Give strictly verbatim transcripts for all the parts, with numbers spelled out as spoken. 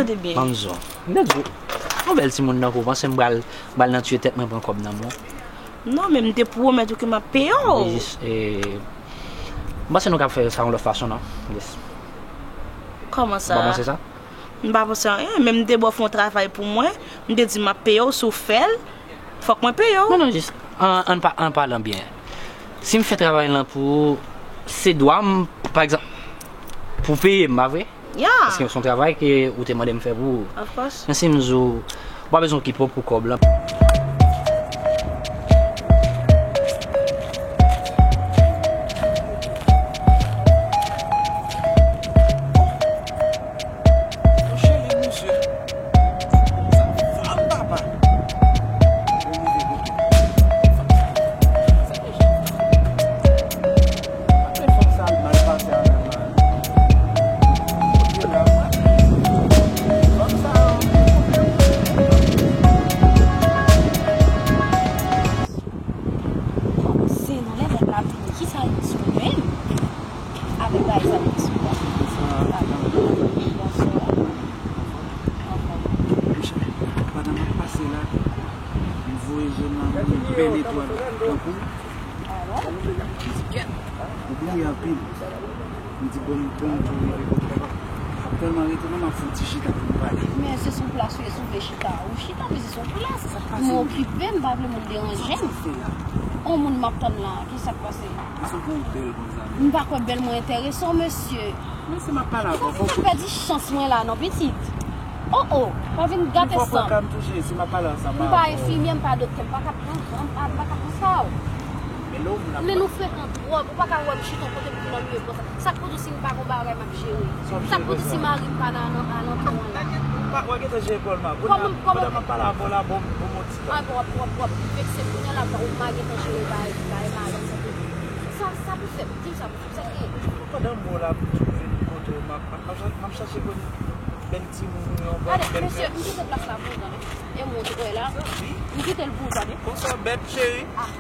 Tande byen. Manzo. M te di w, yon bèl timoun nan, ou panse m pral, pral nan tiye tèt mwen pran kòb nan men w? Non, men m te pwomèt ou ke m ap peye w. Jis, e, m panse nou ka fè sa yon lòt fason, non? Jis. Kòman sa? Ou pa panse sa? M pa panse anyen, men m te ba w fè yon travay pou mwen, m te di m ap peye w, si w fè l, fòk mwen peye w. Non, non, jis, an, an pa, an palan byen. Si m fè travay lan pou ou, se dwa m, pa egzanp, pou w peye m, pa vre? Yeah. Paske se yon travay ke ou te mande m fè pou ou. Of course. Men si m di w, ou pa bezwen okipe w pou kòb lan. Monchè, men misye. Sa fòm, papa. Bon, move kote. Apre fanm sa al mal pase avè m la. Kote la, fanm sa yo. Se nan lè nèg la vini, kisa l di menm? Avèk bagay sa ki sou la. Bonswa. Bonswa. Anfòm. Monchè, pandan m ap pase la, m voye je m nan yon bèl etwal tankou. M di, "Kèt, ou bliye anpil." M di, "Bon, m bon, m tou rive kote w." M ap tèlman rete, non, m ap fè yon ti chita pou m pale. Men se sou plas ou ye, si w vle chita, ou chita, men se sou plas. Mwen okipe, m pa vle moun deranje m. Sa w fè la? On moun m ap tann la, kisa k pase? Kisa w fè w bèl konsa? M pa kwè bèl mwen enterese w, mesye. Men si m ap pale avè w, fòk ou pèdi chans mwen la, non, pitit. Oh, oh, pa vin gate san m. Fòk ou ka m touche, si m ap pale ansanm avè w. M pa enfimyè, m pa doktè, m pa ka pran, m pa, m pa ka pran sa, w. Men lè w vin ap... Men nou frekan twòp, ou pa ka wè m chita yon kote m vin annuiye konsa. Sa k pou di si m pa gon bagay m ap jere? Sa k pou di si mari m pa nan, nan alantou an la? Kòman, kòman? Pandan m ap pale avè w la, bon, bon, bon, ti tan. Ah, w ap, w ap, w ap vekse kounye a la, ou pa gentan jere bagay, bagay madanm sa tou. Sa, sa pou fè, di m sa pou fè, sa ki... Pandan m wè w la, m tou vin kote w, m ap, m ap, m ap chache konn bèl timoun ou yon bèl, bèl mesye, m kite plas la pou ou, tande. E mwen, ou wè la, m kite l pou ou, tande. Bonswa, bèb cheri. Ah,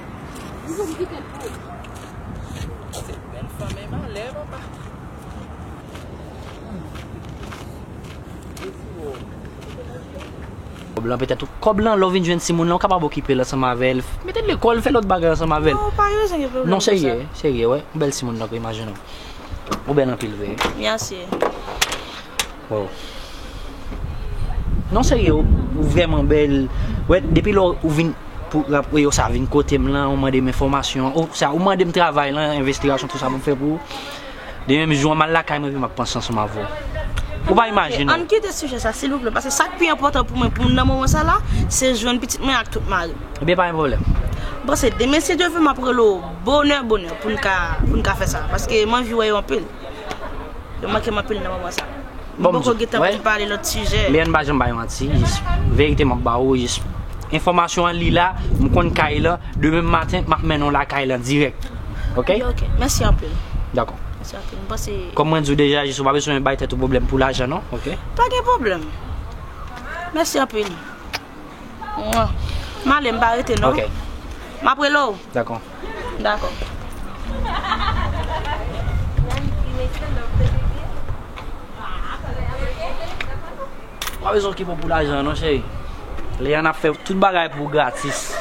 m di w m kite l pou ou. Se bèl fanm e malè, papa. Kòb lan, petèt, kòb lan, lè w vin jwenn timoun lan, ou kapab okipe l ansanm avè l. Mete l lekòl, fè lòt bagay ansanm avè l. Non, pa gen pwoblèm. Non, serye, serye, wè. Yon bèl timoun tankou, imajine w. Ou bèl anpil vre. Mèsi. Wow. Non, serye, ou, ou vrèman bèl. Wè, depi lè ou vin pou, pou sa, vin kote m lan, ou mande m enfòmasyon, ou sa, ou mande m travay lan, envestigasyon, tout sa pou m fè pou ou. De menm jou an, m al lakay mwen, epi m ap panse ansanm avè w. Ou pa imajine w. Ann kite sijè sa, silvouplè, paske sa k pi enpòtan pou mwen, pou m nan moman sa la, se jwenn pitit mwen ak tout mari m. Ebyen, pa gen pwoblèm. M panse demen, si Dye vle, m ap rele w bonè, bonè, pou n ka, pou n ka fè sa, paske m anvi wè yo anpil. Yo manke m anpil nan moman sa. Bon, m poko gentan pou m pale lòt sijè. Men ann pa janm bay manti, jis verite m ap ba ou, jis enfòmasyon an li la, m konn kay lan, demen maten m ap mennen w lakay lan dirèk. Oke? Ok, ok. Mèsi anpil. Dakò. Mèsi anpil. M panse... Kòm mwen di w deja, jis ou pa bezwen bay tèt ou pwoblèm pou lajan non, oke? Pa gen pwoblèm. Mèsi anpil. Mwen. M ale, m pa rete non. Ok. M ap rele w. Dakò. Dakò. Pa bezwen okipe w pou lajan non, cheri. Leyana ap fè tout bagay pou ou gratis.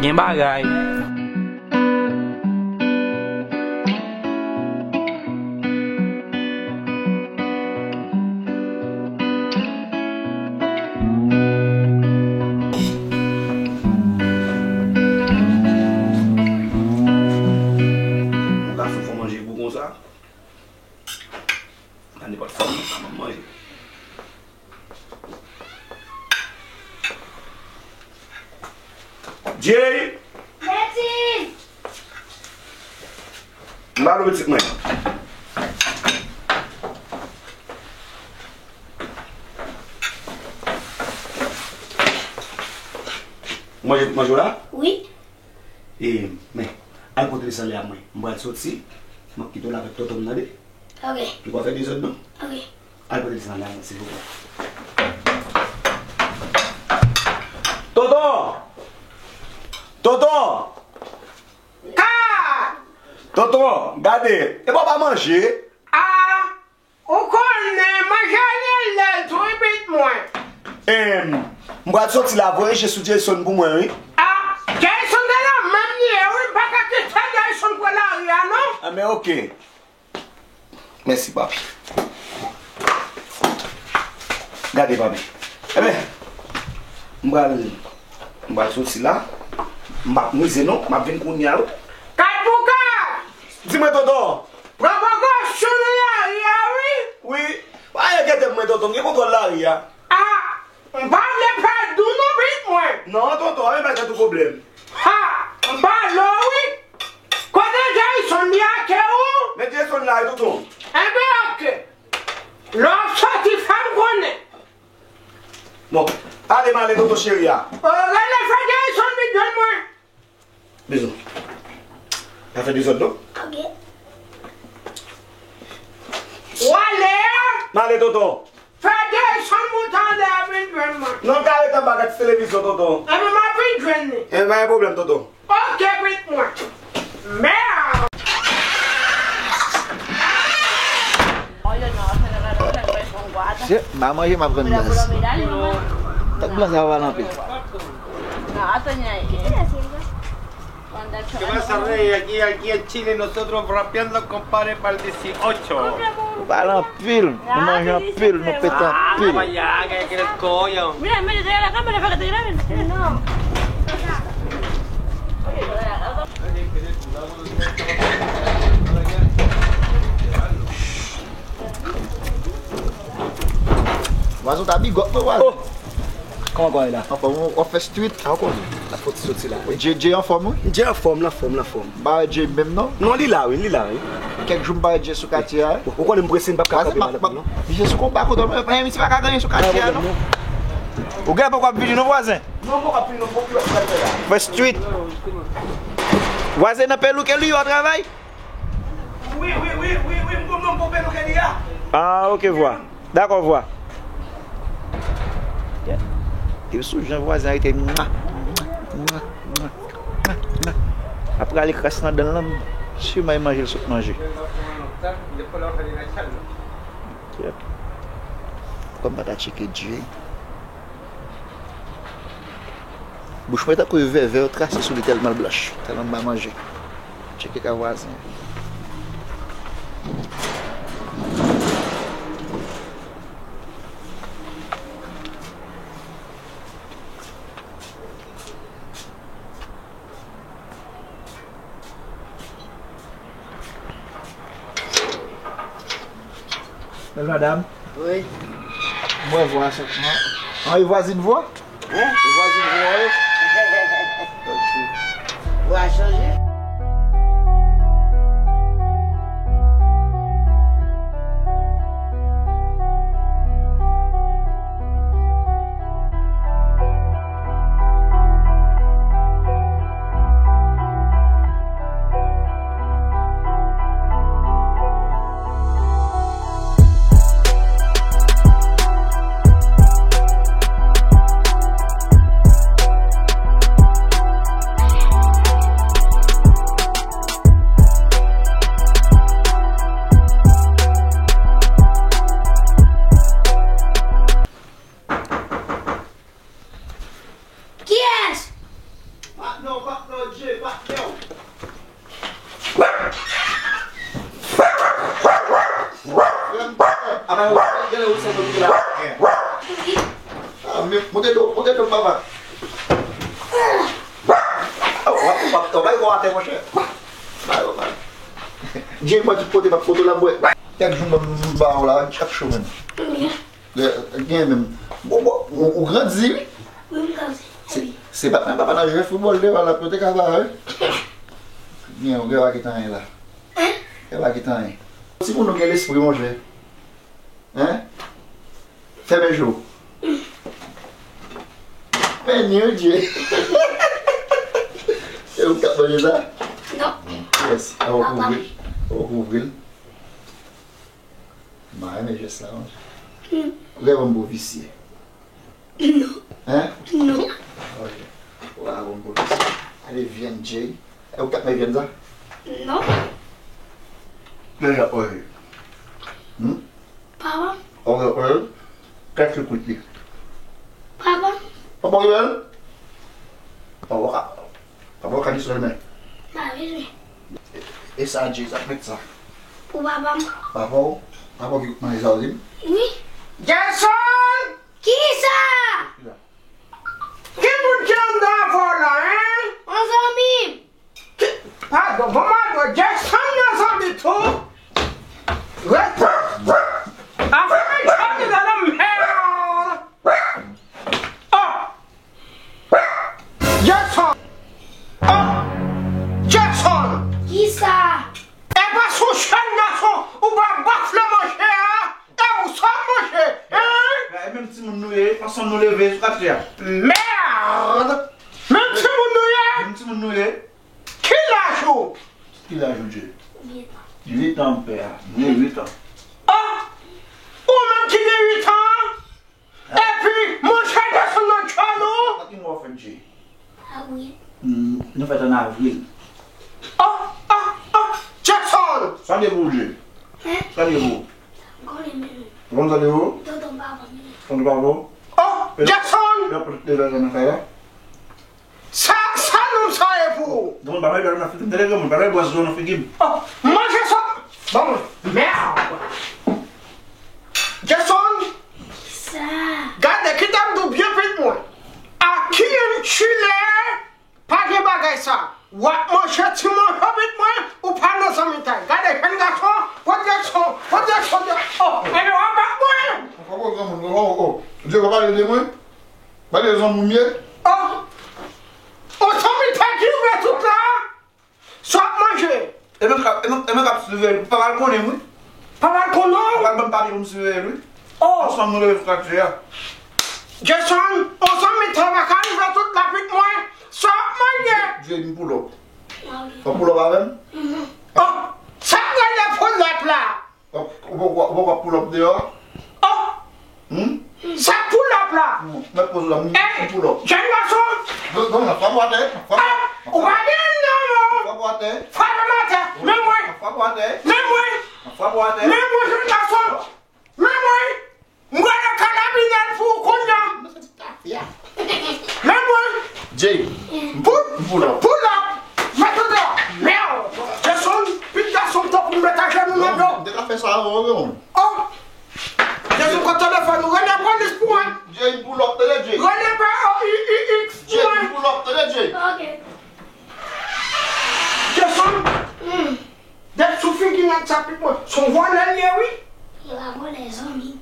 Gen bagay. Yon gason fè manje pou konsa. Pa nenpòt fanm nan sa m ap manje. Jay! Daddy! M ba nou pitit mwen. Manje, manje w la? Wi. E, men, al pote li san lè a mwen. M pral soti, m ap kite w la avèk tonton m, tande? Ok. Li pa fè dezòd non. Ok. Al pote li san lè a mwen, silvouplè. Tonton! Tonton! Ka! Tonton, gade, epa w pa manje? A! Ou konnen, manje a ye Em, m pral soti la, voye je sou Jason pou mwen, wi. Ah, Jason te la menm li ye, wi, m pa ka kite Jason pran lari a, non. Ah, men oke. Mèsi, papi. Gade, papi. Enben, m pral, m pral soti la. M p ap mize, non. M ap vin kounye a, wi. Kat pou kat! Di mwen, tonton. Pran prekosyon nan lari a, wi. Wi. Pa enkyete mwen, tonton. M gen kontwòl lari a. Ah! M pa vle pèdi w non, pitit mwen. Non, tonton, pa vin bay tèt ou pwoblèm. Ha! M pale w wi. Kote Jason li a, ke ou? Men Jason la, tonton. Enben, oke. Lè w soti, fè m konnen. Bon, ale m ale, tonton cheri a. O, rele fè Jason vin jwenn mwen. Bizou. Pa fè dezòd non. Ok. W ale a? M ale, tonton. Fè Jason monte anlè a vin jwenn mwen. Non, l ka ret anba gad ti televizyon, tonton. Enben, m ap vin jwenn li. Enben, pa gen pwoblèm, tonton. Ok, pitit mwen. Mèd. Se, m pa manje, m ap jwenn blan. Tank blan sa va pale anpil. ¿Qué pasa, Rey? Aquí, aquí en Chile, nosotros rapeando, compadre, para el dieciocho. Nou pale anpil, nou manje anpil, nou pete anpil. Ah, vaya, que crezco yo. Mira, en medio de la cámara, para que te graben. No. Vwazin, w ta bigòt mwen, vwazin. Oh! Kòman kò w ye la? Anfòm, w ap fè street? A, w konnen. La fòt soti la. J J anfòm, wi? J J anfòm, l anfòm, l anfòm. M pa wè J J menm, non? Non, li la, wi, li la, wi. Kèk jou m pa wè J J sou katye a, wi. Ou konnen m prese, m p ap ka kanpe madanm, non. J J sou konba kote w, men, men, misye pa ka genyen sou katye a, non. Ou gen poko ap vini, non, vwazin? Non, m poko ap vini, non, fòk yo ap fè la. Fè street. Vwazin nan pelouke li, yo travay? Wi, wi, wi, wi, wi, m konn non pou pelouke li a. Ah, ok, vwa. Dakò, vwa. Epi sou jan vwazin an rete mwa, mwa, mwa, mwa, mwa. Apre ale kras nan dan l lan, siman e manje l sot manje. Kòm m pa ta tcheke Jay. Bouch mwen tankou vèvè yo trase sou li tèlman l blanch, tèlman m pa manje. Tcheke ka vwazen. Bèl madanm. Wi. Mwen vwa sa. An, e vwazin vwa? Hein? E vwazin vwa, wi. Vwa chanje. Kiyès? Patnè w, patnè w, Dje, patnè w. Apa yo genlè ou sèl moun ki la? Ah, men, monte do, monte do, papa. Ah, w ap, w ap, w ap bay kò atè, monchè. Bay, bay. Dje, mwen tout kote, m ap foto la, bwè. Kèk jou, m ba w la, chak jou, menm. Gen, gen menm. Bon, bon, ou, ou grandi, wi. Wi, m grandi. Se, wi. Se pa nan papa nan jwe foutbòl devan la, pou te ka ba, wi. Gen, ou gen pa ki tan la. Hein? Gen pa ki tan. Timoun nou gen lespri, monchè. Hein? Fèmen je w. Men, ni yon je. E ou k ap manje sa? Non. Yes. A, ou kouvri l. Ou kouvri l. M pa renmen jès la, non. Hmm. Ou gen bon pou visye. Non. Hein? Non. Ok. Ou pa bon pou visye. Ale vyann, Jay. E ou k ap met vyann sa? Non. Deja, oye. Hmm? Papa. Oye, oye. Kèk kout li. Papa w ki bèl? Papa w ka, papa w ka di sèlman. Mari. E sa, Jay, sa k mèt sa? Pou papa m. Papa w? Papa w ki manje sa w di m? Wi. Jason! Kisa? Kisa? Ki moun ki anndan avè w la, en? Yon zanmi m. Padon, bon, padon, Jackson nan zanmi tou. Afè Jackson nan mèd. Oh! Jackson! Oh! Jackson! Kisa? E pa sou chèn gason ou pa bafle manje a? E ou sa manje? Hein? E menm timoun nou ye, fason nou leve sou katye a. Mèd! Menm timoun nou ye? Menm timoun nou ye. Ki laj ou? Ki laj ou, Jay? Uit an. Uit an, m pè a. Mwen uit an. Oh! Ou menm ki gen uit an? Epi, monchè, desann nan djòl ou! Sa ki mwa w fèt, Jay? Avril. Hmm, nou fèt an avril. Oh, oh, oh! Jackson! Sa gen pou ou, Jay? Hein? Sa gen pou ou? Ou konn sa gen pou ou? Tonton papa m. Tonton papa w? Oh, Jackson! Yo pote lè nan kay la. Sa, sa nonm sa ye pou ou? Donk, ba mwen lè nan figi m. Tande granmoun, ba mwen bwè zo nan figi m. Oh, manje sa. Ban mwen. Mèd. Jason. Sa. Gade, kite m di w byen pitit mwen. A ki en chile pa gen bagay sa. W ap manje ti manje pitit mwen, ou pa nan zanmitay. Gade, jèn gason, pwodikson, pwodikson de, oh, enben w ap bat mwen. Fò granmoun, oh, oh. Dye pa pale de mwen. Pale zanmi m ye. Oh! Ou sanble ta ki ouvè tout la? Sa w ap manje? E mwen k ap, e mwen, e mwen k ap siveye l. Papa l konnen, wi. Papa l konnen w? Papa l ban m papye pou m siveye l, wi. Oh! Ansanm nou leve sou katye a. Jason, ou sanble ta pa ka ouvè tout la pitit mwen? Sa w ap manje? Jay, m pull up. Ou pull up avè m? Oh! Sa k rele pull up la? Ou, ou, ou, ou poko ap pull up deyò? Oh! Hmm? Sa pull up la? Hmm, mèt poze la, m, m pull up. Jèn gason! Don, don, frape w atè, frape, ah, ou pa gen non, non. Frape w atè. Frape m atè. Men mwen. Frape w atè. Men mwen. Frape w atè. Men mwen, jèn gason. Men mwen. M prale karabinè pou ou kounye a. Men mwen. Jay, pou, pou la. Pou la. Mèt ou deyò. Mèd. Jason, pitit gason m tankou m met ajenou nan do. M te ka fè sa avè w, non. Oh. Jason, pran telefòn ou. Rele polis pou mwen. Jay, pou lòt tele, Jay. Rele P O I I X pou mwen. Jay, pou lòt tele, Jay. Ok. Jason. Hmm. Dèt sou figi nèg sa pitit mwen. Se yon vòlè l ye, wi. Li pa vòlè, zanmi.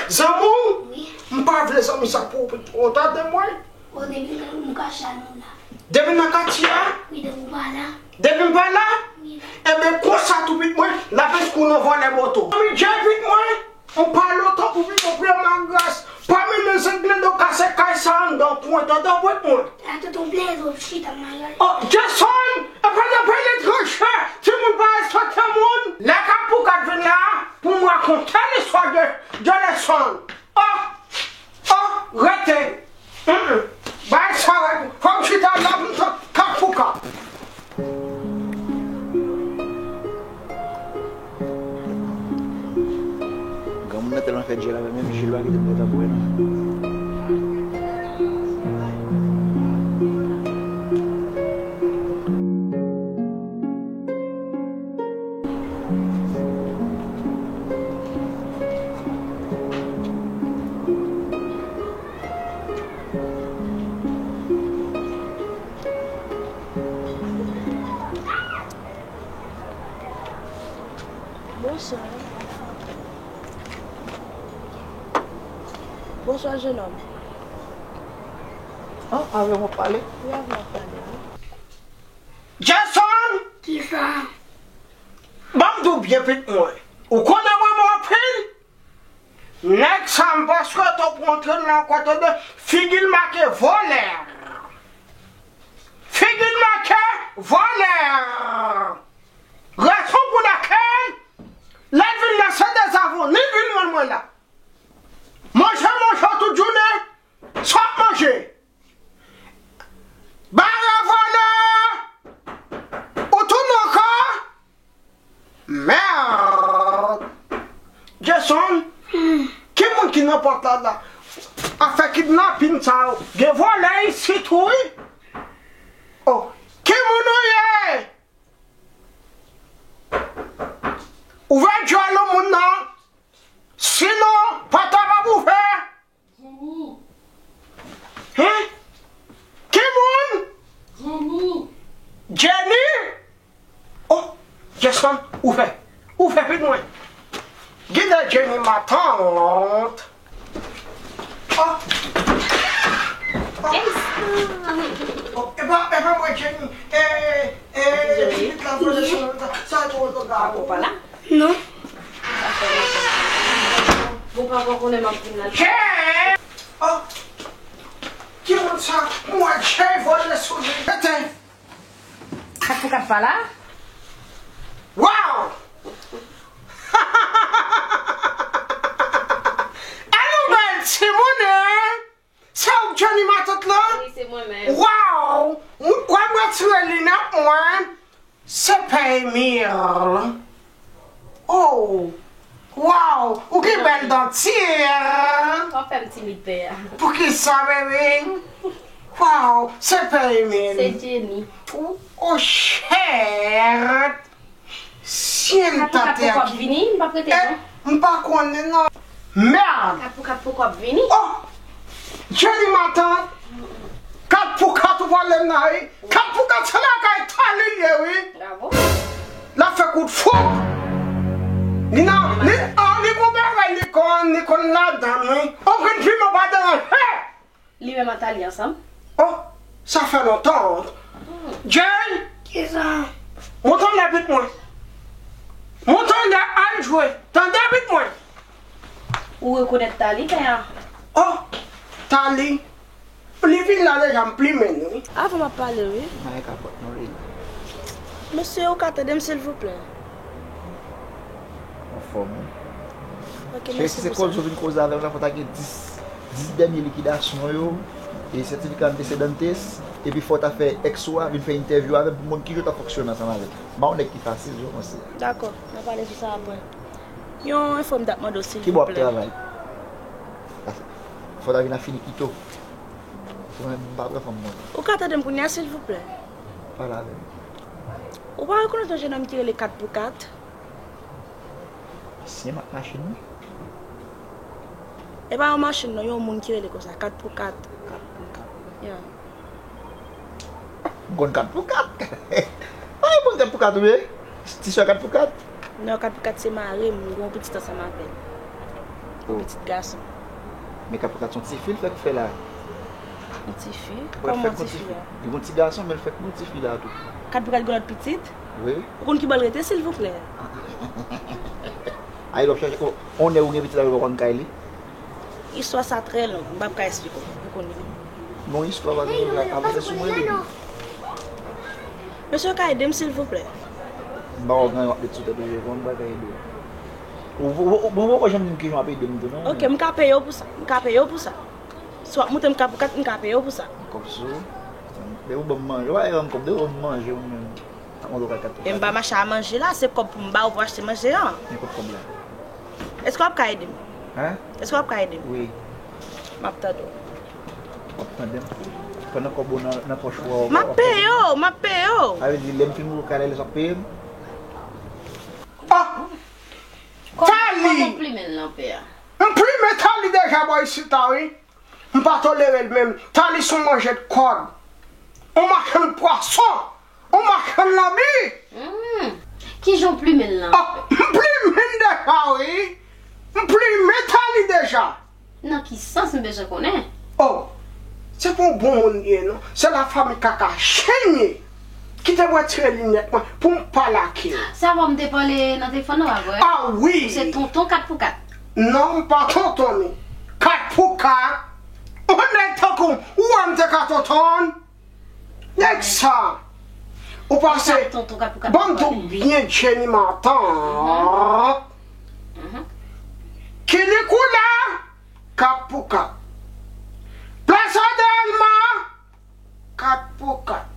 Zanmi w? Wi. M pa vle zanmi sa pou ou pitit mwen, ou tande mwen? Bon, depi m kache a nou la. Depi nan katye a? Wi, depi w pa la. Depi m pa la? Wi. Enben, konsa tou pitit mwen, l ap eskri w nan vòlè moto. Zanmi Jay pitit mwen. Ou pale w tankou pitit mwen pran magras. Pa mennen zenglendo kase kay sa anndan pwen, tande w pitit mwen. La tout ou plezi w chita nan yòl. Oh, Jason, e pa nan peyi etranje, timoun pa respekte moun. Lè Kapouka t vin la, pou m rakonte listwa de, de Jason. Oh, oh, rete. Mm, mm. Bay sa, fò m chita la pou m t ap fouka. Granmoun nan tèlman fè djèl avè m, menm Jil pa kite m rete pou wè non. Bonswa. Bonswa, jenòm. Ah, avè w m ap pale? Wi, avè w m ap pale, wi. Jason! Kisa? Ban m di w byen pitit mwen. Ou konnen mwen renmen w anpil? Nèg sa m pa swete w pou antre nan kòtè de figi l make vòlè. Figi l make vòlè. Rezon pou lakèl lè l vin nan se dezavou ni vin jwenn mwen la. Manje, manje w tout jounen, sa w ap manje. Bare vòlè! Ou tounen ankò? Mèd! Jason, ki moun ki nan pòt la la? Afè kidnapin sa yo, gen vòlè isit tou wi. Oh, ki moun ou ye? Ouvè djòl ou moun nan. Sinon, pòt la p ap ouvè. Hein? Ki moun? Jenny? Oh, Jason, ouvè. Ouvè vit mwen. Gide Jenny matant. Oh. Oh. Oh, e pa, e pa mwen Jenny. E, e, pitit la vole sou sa, sa e tro tro. Papa la? Non. Bon, papa konnen m ap vin la. Jay! Oh! Ki moun sa? Mwen Jay vole sou li. Mete! Kat pou kat pa la? Wow! An nou bèl timoun, hein? Se ou k Johnny matant lan? Wi, se mwen menm. Wow! Mwen kwè m retire linèt mwen. Se pè Emil. Oh! Wow! Ou gen bèl danti. W ap fè m timid pè a. Poukisa, baby? Wow! Se pè Emil. Se Jenny. Oh, oh, shit! Si m ta te ak li. Kat pou kat poko ap vini, m p ap rete non. M pa konnen non. Merde! Kat pou kat poko ap vini. Oh! Jenny matant. Kat pou kat ou pale m nan wi. Kat pou kat se lakay Tali l ye wi. Bravo. L ap fè kout fou. Li nan, li, oh, li gon bagay li konn, li konn ladan wi. Okenn piman pa deranje. Li menm ak Tali ansanm? Oh, sa fè lontan. Jay! Kisa? Monte anlè pitit mwen. Monte anlè al jwe. Tande pitit mwen. Ou rekonèt Tali, pè a? Oh, Tali. Li vin la deja, m plimen l wi. Avan m ap pale wi. Mare kapòt mwen wi. Mesye, ou ka tande m silvouplè? Anfòm wi. Ok, mèsi pou sa. Cheri, si se koze w vin koze avè m la, fò w ta gen dis dis dènye likidasyon yo, e sètifika antecedentes, epi fò w ta fè ex ou a vin fè entèvyou avè m pou m konn kijan w t ap fonksyone ansanm avè l. M pa yon nèg ki fasil, jan w panse a. Dakò, n a pale sou sa apre. Yon enfo m t ap mande w, silvouplè. Kibò w ap travay? Fò w ta vin a finikito. Mwen, m pa pran fanm mwen. Ou ka tande m kounye a, silvouplè? Pale avè m. Ou pa rekonèt yon jenòm ki rele kat pou kat? Ansyen mak machin wi. E pa yon machin non, yon moun ki rele konsa, kat pou kat. Kat pou kat. Yeah. M konn kat pou kat. Ah, m konn kat pou kat wi. Ti sè kat pou kat. Non, kat pou kat se mari m, m gen yon pitit ansanm avè l. Yon pitit gason. Men kat pou kat se yon tifi l fèk fè la. Yon tifi? Kòman tifi a? Li gen yon ti gason, men l fèk gen yon tifi la tou. Kat pou kat gen lòt pitit? Wi. Ou konn kibò l rete, silvouplè? Ay, w ap chache, o, on nèg ou gen pitit avè l, ou pa konn kay li? Istwa sa trè long, m p ap ka esplike w, ou konnen. Bon, istwa pa gen pwoblèm, avanse sou mwen, baby. Mesye, w ka ede m, silvouplè? M pa wè w gen yon ap met sou tèt ou, je kwè m pa ka ede w. Ou, ou, ou, ou poko janm di m kijan w ap ede m tou, non? Ok, m ka peye w pou sa, m ka peye w pou sa. Si w ap montre m kat pou kat, m ka peye w pou sa. Kòb sou, depi w ban m manje, w pa ban m kòb, depi w ban m manje, ou menm. Ap mande w kay kat pou kat. E m pa mache a manje la, se kòb pou m ba w pou achte manje an. Men kot kòb la? Èske w ap ka ede m? Hein? Èske w ap ka ede m? Wi. M ap tande w. W ap tande m? Pandan kòb ou nan, nan pòch ou a, w ap peye w, m ap peye w. Sa vle di, lè m fin mouri kay la, lè sa w ap peye m? Ah! Tali! Kòman w plimen l lan, pè a? M plimen Tali deja bò isit la, wi. M pa tolere l menm. Tali se yon manjè kòd. Yon machann pwason. Yon machann lanbi. Hmm. Kijan w plimen l lan? Ah, m plimen l deja, wi. M plimen Tali deja. Nan ki sans m bezwen konnen? Oh, se pa yon bon moun li ye, non. Se lafanmi kaka chen l ye. Kite m retire linèt mwen pou m pale ak li. Sa fò m te pale nan telefòn nan, pa vre? Ah, wi. Ou se tonton kat pou kat. Non, m pa tonton li. Kat pou kat. Yon nèg tankou w, ou wè m te ka tonton l? Nèg sa. Ou pase. Tonton kat pou kat. Ban m di w byen, Jenny matant. Mhm. Kilikou la, kat pou kat. Plaza Delma, kat pou kat.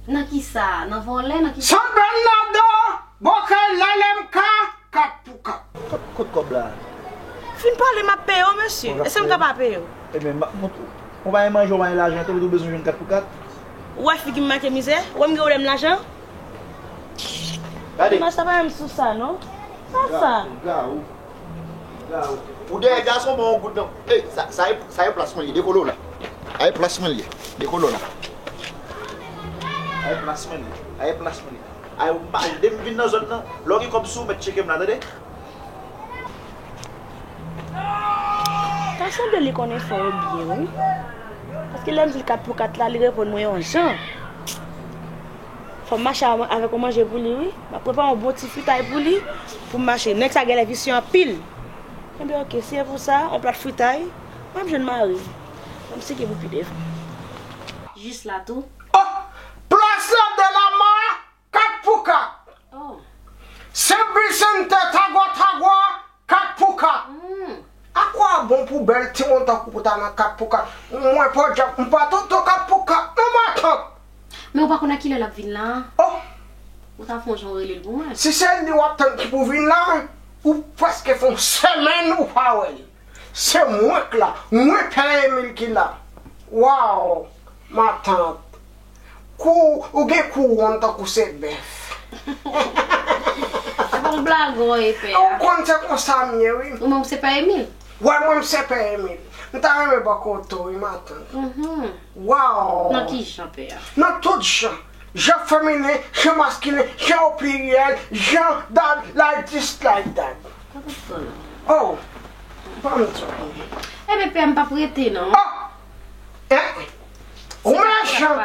Nan ki sa? Nan vòlè? Nan ki sa? San Bernardo, Bòkè, L L M K, kat pou kat. Kot, kot kòb la? Fin pale, m ap peye w, mesye. Èske m ka pa peye w? Ebyen, m ap montre w. Ou pa gen manje, ou pa gen lajan, tou, ou bezwen jwenn kat pou kat. Ou wè figi m make mizè? Ou wè m gen pwoblèm lajan? Gade. Mas sa pa menm sou sa, non. Sa, sa. Gawou, gawou. Ou dèyè gason, bon, on goud non. Ey, sa, sa e, sa e plas mwen li, dekole w la. A e plas mwen li, dekole w la. A e plas mwen li, a e plas mwen li. A e, ou pa, de m vin nan zòn nan, lè w gen kòb sou ou, mèt tcheke m la, tande? Ta sanble li konnen fè yo byen, wi. Paske lè m di l kat pou kat la, li reponn mwen yon jan. Fò m mache avè-, avèk yon manje pou li, wi. M ap prepare yon bon ti fritay pou li, pou m mache. Nèg sa genlè visye anpil. Ebyen, oke, si se pou sa, yon plat fritay, m ap jwenn mari m. Ban m seke pou pi devan. Jis la tou. Oh! Plas la de la ma, kat pou kat. Oh. Saint Vicente, tagwa, tagwa, kat pou kat. Hmm. A kwa bon pou bèl timoun tankou ou ta nan kat pou kat? Mwen pa djab, m pa tonton kat pou kat, non, matant. Men ou pa konn a kilè l ap vin la? Oh! Ou ta fè yon jan w rele l pou mwen. Si se li w ap tann ki pou vin la, ou prèske fè yon semèn ou pa wè l. Se mwen k la, mwen Pè Emil ki la. Waw, matant. Kou, ou gen kouwòn tankou se bèf. Se pa yon blagan w ye, pè a. Ou konn se konsa m ye, wi. Ou menm se Pè Emil? Wè, mwen m se Pè Emil. M ta renmen bò kote w, wi, matant. Mhm. Waw. Nan ki jan, pè a? Nan tout jan. Jan feminen, jan maskilen, jan opliryèl, jan that, like this, like that. Sa p ap fè la. Oh, pa m di w. Ebyen, pè a, m p ap rete, non. Oh! Eh! Ou mechan!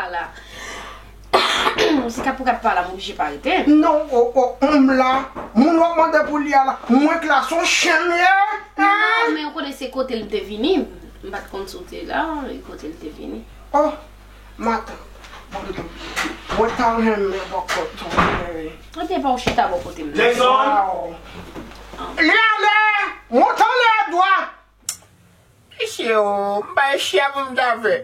Si kat pou kat pa la, m oblije pa rete. Non, oh, oh, m la. Moun w ap mande pou li a la, mwen k la, se yon chen m ye. Non, men ou konnen se kote l m te vini. M pa t konn si w te la, e kote l te vini. Oh, matant. Mwen ta renmen bò kote w, cheri. Ebyen, pa w chita bò kote m. Jackson! Waw. Li ale! Monte anlè a dwat! Mesye o, m pa gen chya pou m ta fè.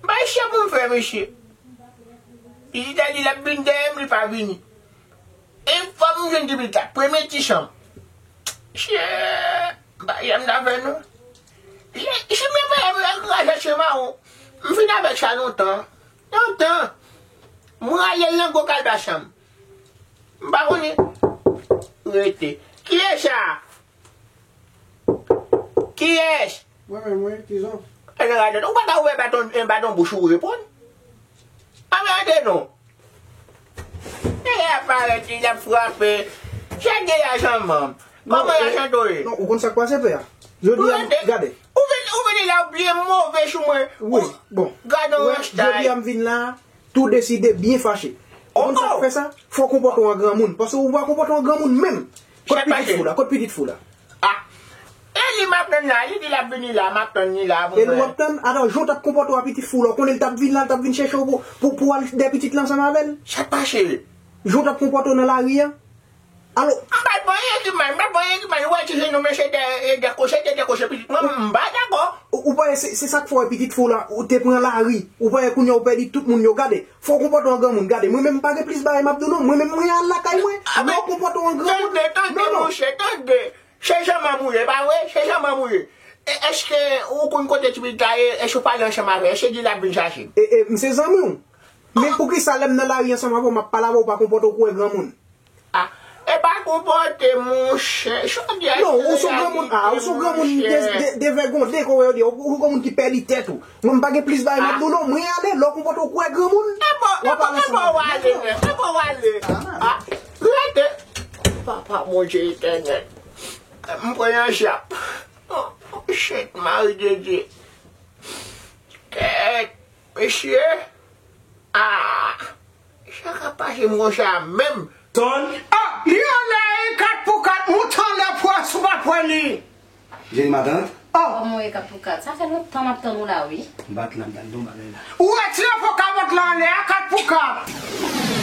M pa gen chya pou m fè, mesye. Li ta di l ap vin dèyè m, li pa vini. E fò m jwenn ti pitit la, premye ti chanm. Mesye, m pa gen chya m ta fè, non. Chimè pa gen rajè chimawon. M fin avèk sa lontan. Lontan. M rale l nan gwo kalbas chanm. M pa konnen. Rete. Kiyès sa? Kiyès? Mwen menm, wi, Tizon. Ann gade, ou pa ta ouvè baton, baton bouch ou reponn? Ann gade non. Nèg la parèt, li ap frape. Chak de lajan manm. Kòman lajan to ye? Non, ou konn sa k pase, pè a? Jodi a, gade. Ou vin, ou vin la, ou bliye move sou mwen. Wi, bon. Gade yon ranch tay. Jodi a, m vin la, tou deside byen fache. Ou konn sa k fè sa? Fò w konpòte w an granmoun. Paske ou pa konpòte w an granmoun menm. Kot pitit fi w la? Kot pitit fi w la? Ah. E li m ap tann la, li di l ap vini la, m ap tann li la pou mwen. E li w ap tann? Alò, jan w t ap konpòte w a pitit fi w la, ou konnen li t ap vin la, li t ap vin chèche w pou, pou, pou w al dèyè pitit la ansanm avè l? Sa k pase? Jan w t ap konpòte w nan lari a? Alò. M pa t fè anyen ki mal, m pa t fè anyen ki mal. Ou wè ti jenou mesye dèyè, dèyè koche, dèyè koche pitit mwen, m pa dakò. Ou, ou pa wè se, se sa k fè w wè pitit fi w la, ou te pran lari. Ou pa wè kounye a ou pèdi tout moun yo, gade. Fò w konpòte w an granmoun, gade. Mwen menm m pa gen plis bagay m ap di w non. Mwen menm mwen al lakay mwen. Lè w konpòte w an granmoun. Tande, tande, monchè, tande. Se jan manm ou ye, pa vre? Se jan manm ou ye. E, èske ou konn kote ti pitit la ye? Èske w pale ansanm avè l? Èske di l ap vin chache l? E, e, m se zanmi w. Men poukisa lè m nan lari ansanm avè w, m ap pale avè w, ou pa konpòte w kou wè granmoun? Ah, e pa konpòte, monchè. Sa w di a? Non, ou se yon granmoun, ah, ou se yon granmoun de, de, devègonde, kòm yo di, ou, ou granmoun ki pèdi tèt ou. Mwen, m pa gen plis bagay m ap di w non. Mwen ale, lè w konpòte w kou wè granmoun. E bon, e bon, e bon, w ale, e bon, w ale. Ah, rete. Papa Bondye etènèl. M pran yon chap. Oh, shit, Mari de Dye. Kèt, mesye. Ah, sa k ap pase m konsa menm? Ton. Ah, li anlè, kat pou kat, moute anlè pou wè si w pa t wè li. Jeni matant. Oh. Kòman w ye kat pou kat? Sa fè lontan m ap tann ou la, wi. M pa t la, m t al nan yon bagay la. Ou retire pokabòt la anlè a, kat pou kat.